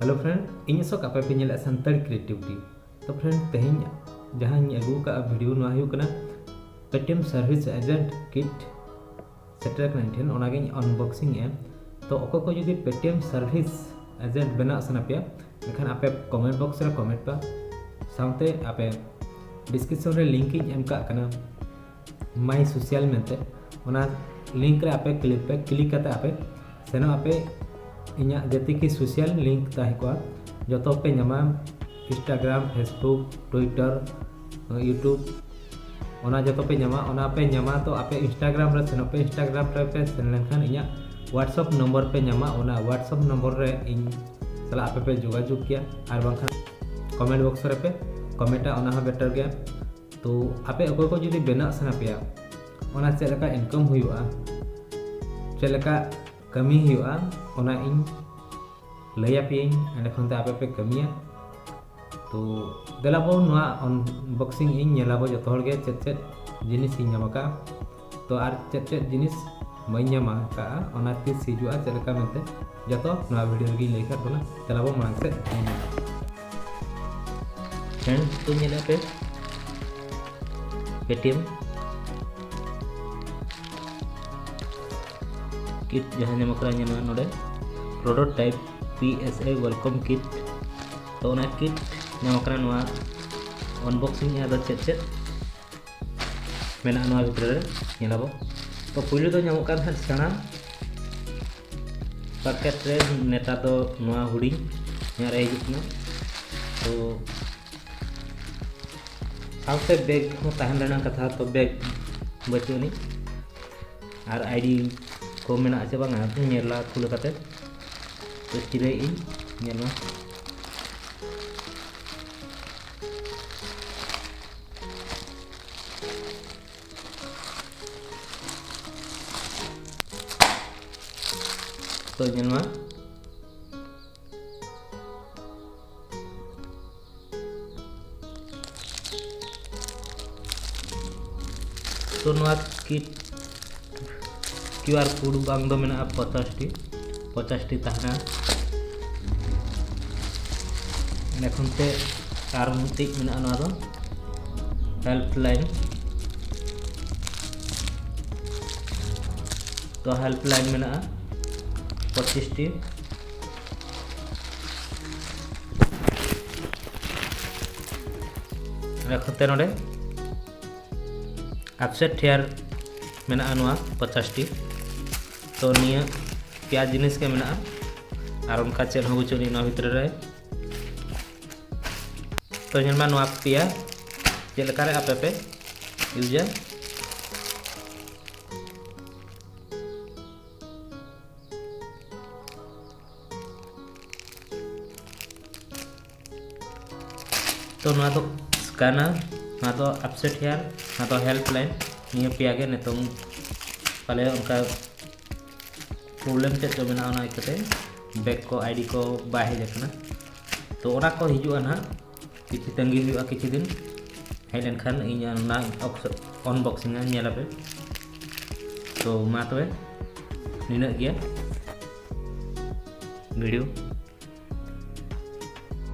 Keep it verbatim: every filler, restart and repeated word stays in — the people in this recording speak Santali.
Hello friend, ᱤᱧ ᱟᱥᱚᱠ, ᱟᱯᱮ ᱯᱮ ᱧᱮᱞᱮᱫ ᱥᱟᱱᱛᱟᱲᱤ Creativity᱾ ᱛᱚ friend, ᱛᱮᱦᱮᱧ ᱡᱟᱦᱟᱸᱧ ᱟᱹᱜᱩ ᱟᱠᱟᱫᱼᱟ video, ᱱᱚᱣᱟ ᱦᱩᱭᱩᱜ ᱠᱟᱱᱟ Paytm Service Agent Kit ᱥᱮᱴᱮᱨ ᱟᱠᱟᱱᱟ ᱤᱧ ᱴᱷᱮᱱ, ᱚᱱᱟᱜᱤᱧ unboxing ᱮᱫᱼᱟ᱾ ᱛᱚ ᱚᱠᱚᱭ ᱠᱚ ᱡᱩᱫᱤ Paytm Service Agent ᱵᱮᱱᱟᱣ ᱥᱟᱱᱟ ᱯᱮᱭᱟ, ᱮᱱᱠᱷᱟᱱ ᱟᱯᱮ comment box ᱨᱮ comment ᱯᱮ, ᱥᱟᱶᱛᱮ ᱟᱯᱮ description ᱨᱮ link ᱤᱧ ᱮᱢ ᱠᱟᱜ ᱠᱟᱱᱟ, My Social ᱢᱮᱱᱛᱮ, ᱚᱱᱟ link ᱨᱮ ᱟᱯᱮ click ᱯᱮ, click ᱠᱟᱛᱮ ᱟᱯᱮ ᱥᱮᱱᱚᱜ ᱟᱯᱮ ᱤᱧᱟᱹᱜ ᱡᱮᱛᱮ ᱠᱤ social link ᱛᱟᱦᱮᱸ ᱠᱚᱜᱼᱟ, ᱡᱚᱛᱚ ᱯᱮ ᱧᱟᱢᱟ, Instagram, Facebook, Twitter, YouTube, ᱚᱱᱟ ᱡᱚᱛᱚ ᱯᱮ ᱧᱟᱢᱟ᱾ ᱚᱱᱟ ᱯᱮ ᱧᱟᱢᱟ, ᱛᱚ ᱟᱯᱮ Instagram ᱨᱮ ᱥᱮᱱᱚᱜ ᱯᱮ, Instagram ᱨᱮ ᱯᱮ ᱥᱮᱱ ᱞᱮᱱᱠᱷᱟᱱ ᱤᱧᱟᱹᱜ WhatsApp ᱱᱚᱢᱵᱚᱨ ᱯᱮ ᱧᱟᱢᱟ, ᱚᱱᱟ WhatsApp ᱱᱚᱢᱵᱚᱨ ᱨᱮ ᱤᱧ ᱥᱟᱞᱟᱜ ᱟᱯᱮ ᱯᱮ ᱡᱳᱜᱟᱡᱳᱜᱽ ᱠᱮᱭᱟ, ᱟᱨ ᱵᱟᱝᱠᱷᱟᱱ comment box ᱨᱮᱯᱮ comment ᱟ, ᱚᱱᱟ ᱦᱚᱸ better ᱜᱮᱭᱟ᱾ ᱛᱚ ᱟᱯᱮ ᱚᱠᱚᱭ ᱠᱚ ᱡᱩᱫᱤ ᱵᱮᱱᱟᱜ ᱥᱟᱱᱟ ᱯᱮᱭᱟ, ᱚᱱᱟ ᱪᱮᱫ ᱞᱮᱠᱟ income ᱦᱩᱭᱩᱜᱼᱟ, ᱪᱮᱫ ᱞᱮᱠᱟ ᱠᱟᱹᱢᱤ ᱦᱩᱭᱩᱜᱼᱟ, ᱚᱱᱟ ᱤᱧ ᱞᱟᱹᱭ ᱟᱯᱮᱭᱟᱹᱧ, ᱮᱸᱰᱮ ᱠᱷᱚᱱ ᱛᱮ ᱟᱯᱮ ᱯᱮ ᱠᱟᱹᱢᱤᱭᱟ᱾ ᱛᱚ ᱫᱮᱞᱟ ᱵᱚᱱ ᱱᱚᱣᱟ unboxing ᱤᱧ ᱧᱮᱞᱟᱵᱚ ᱡᱚᱛᱚ ᱦᱚᱲ ᱜᱮ, ᱪᱮᱫ ᱪᱮᱫ ᱡᱤᱱᱤᱥ ᱤᱧ ᱧᱟᱢ ᱟᱠᱟᱫᱼᱟ, ᱛᱚ ᱟᱨ ᱪᱮᱫ ᱪᱮᱫ ᱡᱤᱱᱤᱥ ᱵᱟᱹᱧ ᱧᱟᱢ ᱟᱠᱟᱫᱼᱟ, ᱚᱱᱟ ᱛᱤᱥ ᱦᱤᱡᱩᱜᱼᱟ, ᱪᱮᱫ ᱞᱮᱠᱟ ᱢᱮᱱᱛᱮ, ᱡᱚᱛᱚ ᱱᱚᱣᱟ video ᱨᱮᱜᱮᱧ ᱞᱟᱹᱭ ᱠᱟᱜ ᱵᱚᱱᱟ᱾ ᱫᱮᱞᱟ ᱵᱚᱱ ᱢᱟᱲᱟᱝ ᱥᱮᱫ ᱧᱮᱞᱟ᱾ Friend, ᱛᱚ ᱧᱮᱞᱮᱫ ᱯᱮ Paytm Kit ᱡᱟᱦᱟᱸ ᱧᱟᱢᱚᱜ ᱠᱟᱱᱟ, ᱧᱮᱞ ᱢᱮ ᱱᱚᱰᱮ Product Type P S A Welcome Kit᱾ ᱛᱚ ᱚᱱᱟ kit ᱧᱟᱢᱚᱜ ᱠᱟᱱᱟ, ᱱᱚᱣᱟ unboxing ᱟᱫᱚ ᱪᱮᱫ ᱪᱮᱫ ᱢᱮᱱᱟᱜᱼᱟ ᱱᱚᱣᱟ ᱵᱷᱤᱛᱨᱤ ᱨᱮ ᱧᱮᱞᱟᱵᱚ᱾ ᱛᱚ ᱯᱩᱭᱞᱩ ᱫᱚ ᱧᱟᱢᱚᱜ ᱠᱟᱱ ᱛᱟᱦᱮᱸᱫ ᱥᱮᱬᱟ packet ᱨᱮ, ᱱᱮᱛᱟᱨ ᱫᱚ ᱱᱚᱣᱟ ᱦᱩᱰᱤᱧ ᱧᱚᱜ ᱨᱮ ᱦᱤᱡᱩᱜ ᱠᱟᱱᱟ᱾ ᱛᱚ ᱥᱟᱶᱛᱮ bag ᱦᱚᱸ ᱛᱟᱦᱮᱱ ᱨᱮᱱᱟᱜ ᱠᱟᱛᱷᱟ, ᱛᱚ bag ᱵᱟᱹᱪᱩᱜ ᱟᱹᱱᱤᱡ᱾ ᱟᱨ ID ᱠᱚ ᱢᱮᱱᱟᱜᱼᱟ ᱥᱮ ᱵᱟᱝᱟ ᱧᱮᱞᱟ ᱠᱷᱩᱞᱟᱹ ᱠᱟᱛᱮ, ᱛᱚ ᱪᱤᱨᱟᱹᱭ ᱤᱧ, ᱧᱮᱞ ᱢᱟ᱾ ᱛᱚ ᱧᱮᱞ ᱢᱟ, ᱛᱚ ᱱᱚᱣᱟ kit QR code ᱵᱟᱝ ᱫᱚ ᱢᱮᱱᱟᱜᱼᱟ ᱯᱚᱪᱟᱥ ᱴᱤ, ᱯᱚᱪᱟᱥ ᱴᱤ ᱛᱟᱦᱮᱱᱟ᱾ ᱮᱠᱷᱚᱱ ᱛᱮ ᱟᱨ ᱢᱤᱫᱴᱤᱡ ᱢᱮᱱᱟᱜᱼᱟ, ᱱᱚᱣᱟ ᱫᱚ helpline᱾ ᱛᱚ helpline ᱢᱮᱱᱟᱜᱼᱟ ᱯᱚᱸᱪᱤᱥ ᱴᱤ᱾ ᱮᱠᱷᱚᱱ ᱛᱮ ᱱᱚᱰᱮ upset here ᱢᱮᱱᱟᱜᱼᱟ ᱱᱚᱣᱟ ᱯᱚᱧᱪᱟᱥ ᱴᱤ᱾ ᱛᱚ ᱱᱤᱭᱟᱹ ᱯᱮᱭᱟ ᱡᱤᱱᱤᱥ ᱜᱮ ᱢᱮᱱᱟᱜᱼᱟ, ᱟᱨ ᱚᱱᱠᱟ ᱪᱮᱫ ᱦᱚᱸ ᱵᱟᱹᱪᱩᱜ ᱟᱹᱱᱤᱡ ᱱᱚᱣᱟ ᱵᱷᱤᱛᱨᱤ ᱨᱮ᱾ ᱛᱚ ᱧᱮᱞ ᱢᱟ ᱱᱚᱣᱟ ᱯᱮᱭᱟ ᱪᱮᱫ ᱞᱮᱠᱟᱨᱮ ᱟᱯᱮ ᱯᱮ ᱤᱭᱩᱡᱟ᱾ ᱛᱚ ᱱᱚᱣᱟ ᱫᱚ scanner, ᱱᱚᱣᱟ ᱫᱚ upset here, ᱱᱚᱣᱟ ᱫᱚ helpline᱾ ᱱᱤᱭᱟᱹ ᱯᱮᱭᱟ ᱜᱮ ᱱᱤᱛᱚᱝ ᱯᱟᱞᱮ ᱚᱱᱠᱟ problem ᱪᱮᱫ ᱪᱚ ᱢᱮᱱᱟᱜᱼᱟ, ᱚᱱᱟ ᱤᱭᱠᱟᱹᱛᱮ back ᱠᱚ ID ᱠᱚ ᱵᱟᱭ ᱦᱮᱡ ᱟᱠᱟᱱᱟ᱾ ᱛᱚ ᱚᱱᱟ ᱠᱚ ᱦᱤᱡᱩᱜᱼᱟ ᱱᱟᱦᱟᱜ, ᱠᱤᱪᱷᱩ ᱛᱟᱺᱜᱤ ᱦᱩᱭᱩᱜᱼᱟ, ᱠᱤᱪᱷᱩ ᱫᱤᱱ ᱦᱮᱡ ᱞᱮᱱᱠᱷᱟᱱ ᱤᱧ ᱚᱱᱟ unboxing ᱧᱮᱞ ᱟᱯᱮ᱾ ᱛᱚ ᱢᱟ ᱛᱚᱵᱮ ᱱᱤᱱᱟᱹᱜ ᱜᱮ video᱾